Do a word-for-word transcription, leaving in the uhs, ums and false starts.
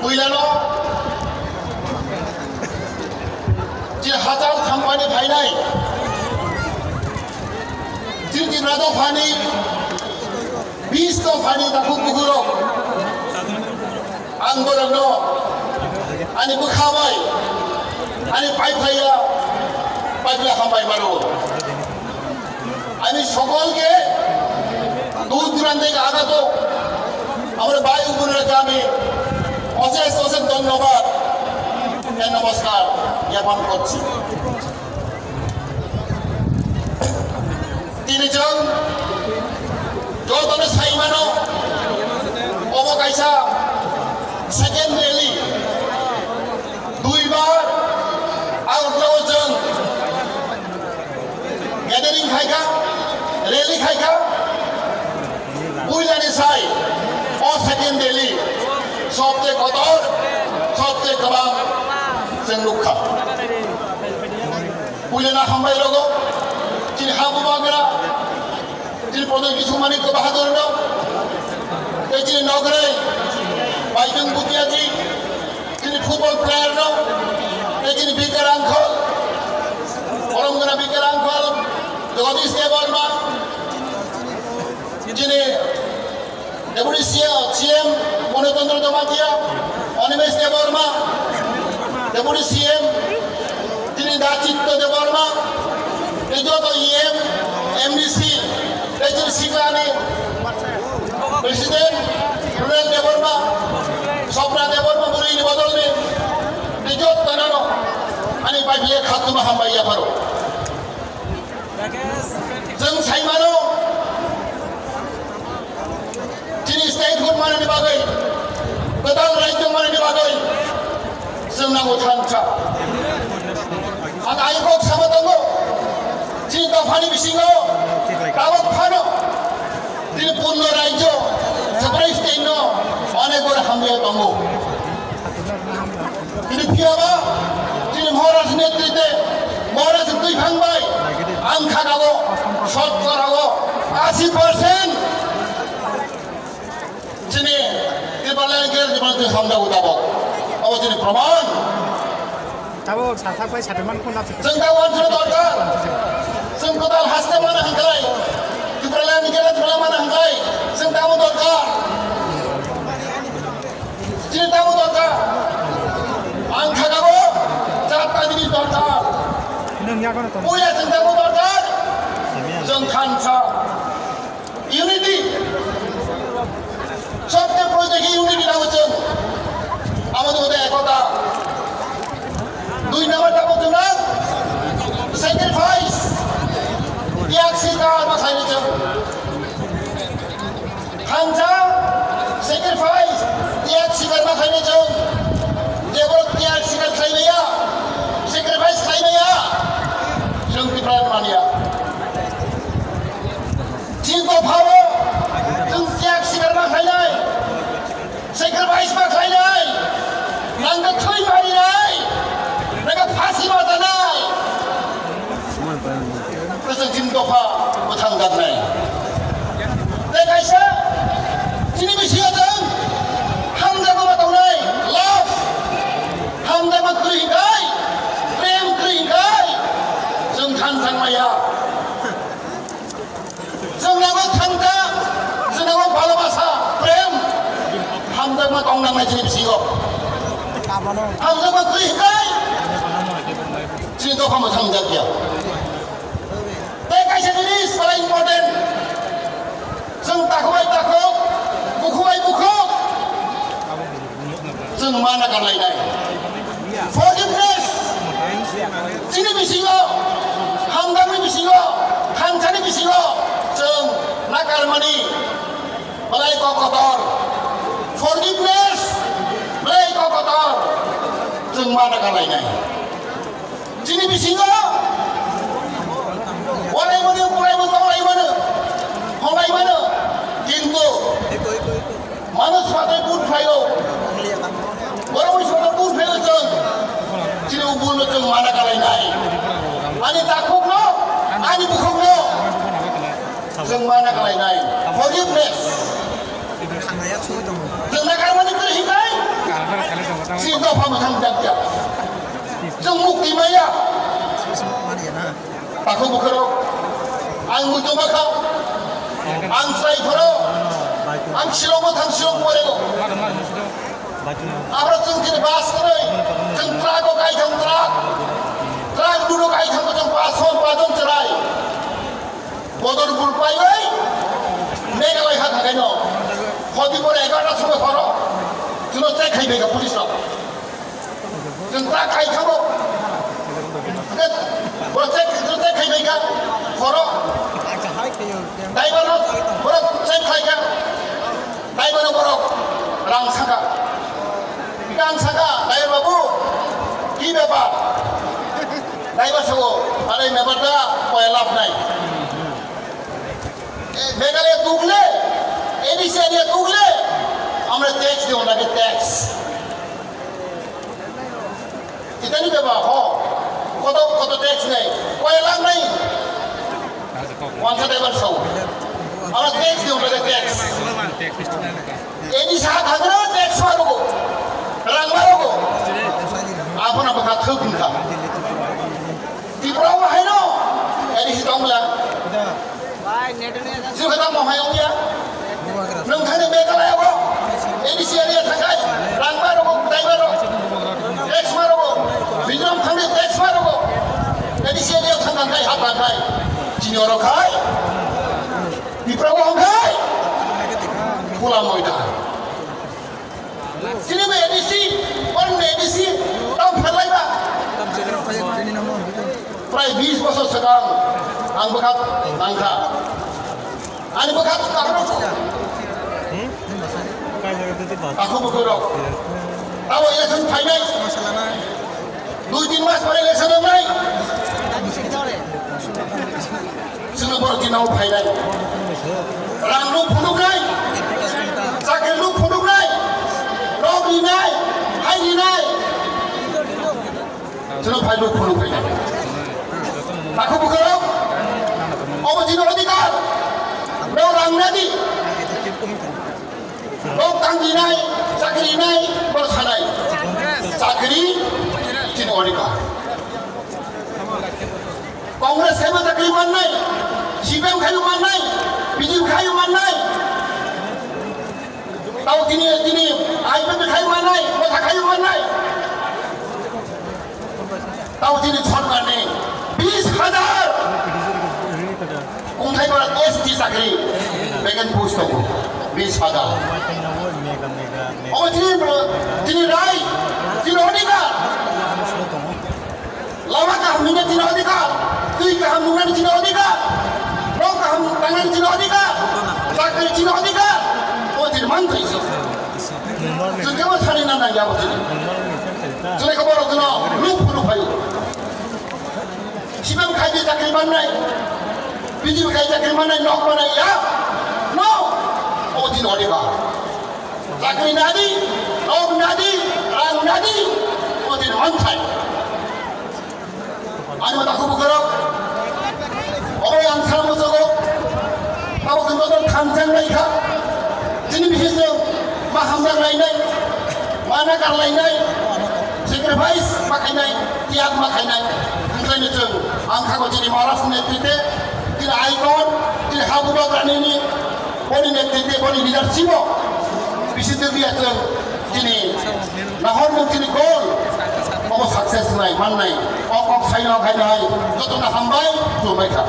Puilano chini hachal thangmani phainai, chini Tripura dophani bis dophani takhuk bukhurok, ang borokno ani bwkha bai, ani pai phaiya bai bai hambai mano. আমি সকলকে দূর দূরান্ত থেকে আগত আমার ভাই ও বোনেরাকে আমি অশেষ অশেষ ধন্যবাদ, নমস্কার জ্ঞাপন করছি। Tini chwng jotono sai mano, obo kaisa second rally, duibar Agartala o chwng gathering khaikha, rally khaikha, puilani sai o second rally sobse kotor, sobse kwbang chwng nukha. Puilano hambai rogo, chini ha bubagra, chini Pradhan Kishore Manikya Bahadur no, tei chini nograi, Baidung Bhutia ji, chini football player no, tei chini Bikar Angkhol, borom gana Bikar Angkhol, Jagadish Debbarma, chini Deputy C M, C M Manu Chandra Jamatia, Animesh Debbarma, Deputy C M, chini Da Chitto Debbarma, tei joto E M, M D C, tei chini Siklani President, Rural Debbarma, Sopna Debbarma, Buri ni bodol ni, tei joto nano, ani bai biye khatuma hambai yapharo. Chwng sai mano, chini statehood manani bagwi, kwtal rajyo manani bagwi chwng nango thansa. Ang ayuk kok sama tongo, chini dophani bisingo tabuk phano chini purno rajyo, separate state no onek bor hamya tongo. Tini phiyaba, chini Maharaj netrite, Maharaj twi phang bai, ang khagao, shotkorao, asi percent chini Tipraland ke Tipraland twi hamdago tabok. Abo chini proman. Tabok sathak bai sathuman khuna. Chwng ta wansukna dorkar. Chwng kwtal haste mana hwnkhai. Tipraland ke Tipraland mana hwnkhai. Chwng tamo dorkar. Chini tamo dorkar. Ang khagao char ta jinis dorkar. Nung ya kono to. Puila chwng tamo dorkar. Chwng thansa. Unity. Sobse project unity nango chwng. Amo to ekota. Dui number tamo chwng nang sacrifice. Tiag sikar ma khaini chwng. Thansa sacrifice, tiag sikar ma khainai chwng. Jebo tiag sikar khaimaya, sacrifice khaimaya, chwng Tipraland manya. Chini dophao chwng tiag sikar ma khainai, sacrifice ma khainai, nangkhe thwi ma rinai, nangkhe phasi ma tanai. Kwchwng chini dopha bwthang jaknai. Tei kaisa chini bisingo chwng hamjakma ma tongnai, love, hamjakma kwrwi hinkhai, prem kwrwi hinkhai, chwng thansa wngmaya. Chwng nango thansa, chwng nango bhalobasa, prem, hamjakma tong nangnai chini bisingo. Hamjakma kwrwi hinkhai, chini dopha bwthang jakya. Tei kaisa jinis phala important. Chwng takhuk bai takhuk, bukhuk bai bukhuk. Chwng mana karlainai. Forgiveness. Chini bisingo, hamjakni bisingo, thansani bisingo, chwng nakarmani belai kok kotor. Forgiveness. Belai kok kotor. Chwng mana karlainai. Chini bisingo walaimano, pulaimano, tonglaimano, honglaimano, kintu manush matwi bun phaio, borok bai sono bun phaio chwng, chini ubulno chwng mana kalainai, ani takhukno, ani bukhukno chwng mana kalainai, forgiveness. Chwng nakarmani kwrwi hinkhai. Pha mwthang jak jak. Chwng mukti maya. Takhuk bukhurok. Ang muitu makha. Ang chwrai phoro. Ang silok mwthang silok morego. Abro chwng tini bus kwrwi. Chwng truck o kaitham truck. Truck duro kaitham chwng pason pajon chwrai. Bodorpur paiwi Meghalaya ha thangkhaino hodi pore egarota somo horo chwngno check khai bai kha police rok. Chwng ta khai thabo. Boro check, chwng check khai bai kha horo. Driver no boro check khai kha. Driver no borok rang saka. Rang saka, driver babu, ki bepar? Driver sabo, are bepar da, koya lab nai. E, Meghalaya tukle, A D C area tukle, amra tax dibo lage tax. Itani beba ho. Koto, koto tax nai. Koya lang nai. Wansa driver sao. Aro tax dibo lage tax. Eni sa thangro tax marogo. Rang marogo. Apona baka thuk ka. Tipra wa haino. Eni si tongla. Sukha tamo hai ongya. Nwng thani Meghalaya o A D C area thakai, rang ma rogo, dai ma rogo, tax ma rogo, Mizoram thani tax ma rogo, A D C area thang thang kai, hap thang kai. Chini oro khai, Tipra o hong khai, pula moida. Chini bai A D C, oro ni A D C, tamo phalai ba. Prai bis bosor swkang ang bwkha nangkha. Ani bwkha kakrok. Aku bwkhorok. Tamo election phainai. Dui tin mas pore election wngnai. Chwngno borok dinao phainai. Rangno phunuknai, chakrino phunuknai, rok rinai, hai rinai. Chwngno phaino phunuknai. Takhuk bukhorok, obo chini odhikar. Rok rang nadi. Rok tang rinai, chakri rinai, bor sanai. Chakri chini odhikar. Congress khaibo chakri mannai, C P M khaibo mannai, B J P khaibo mannai. Tao tini, tini I P F T khaibo mannai, motha khaibo mannai. Tao tini sorkarni bis hajar kungthai bara S T chakri vacant post tongo, bis hajar. Obo tini, tini rai, tini odhikar. Lama kaham nini chini odhikar, twi kaham nungnani chini odhikar, nok kaham tangnani chini odhikar, chakri chini odhikar, o chini manthai se. Chwng kebo sani na nangya bo chini. Chwng kebo rok no luk phuru phaio. Sibam khai di chakri mannai, B J P khai chakri mannai, nok mannai ya. No, o chini odhikar. Chakri nadi, nok nadi, rang nadi, o chini manthai. Ani mata kubu korok. Obo yang sama sogo. Abo kendo dol thanjang lai kha. Chini bihis ma hamjang lai nai. Mana kar lai nai. Sacrifice ma khai nai. Tiag ma khai nai. Hingklai ni chwng. Ang kha ko chini Maharaj ni netrite. Chini icon. Chini habu bagrani ni. Boni netrite, boni leadership o bisi twi ya chwng chini nahor mung chini goal obo success nai mannai o kok sai no khai nai joto no hambai khulumbai kha.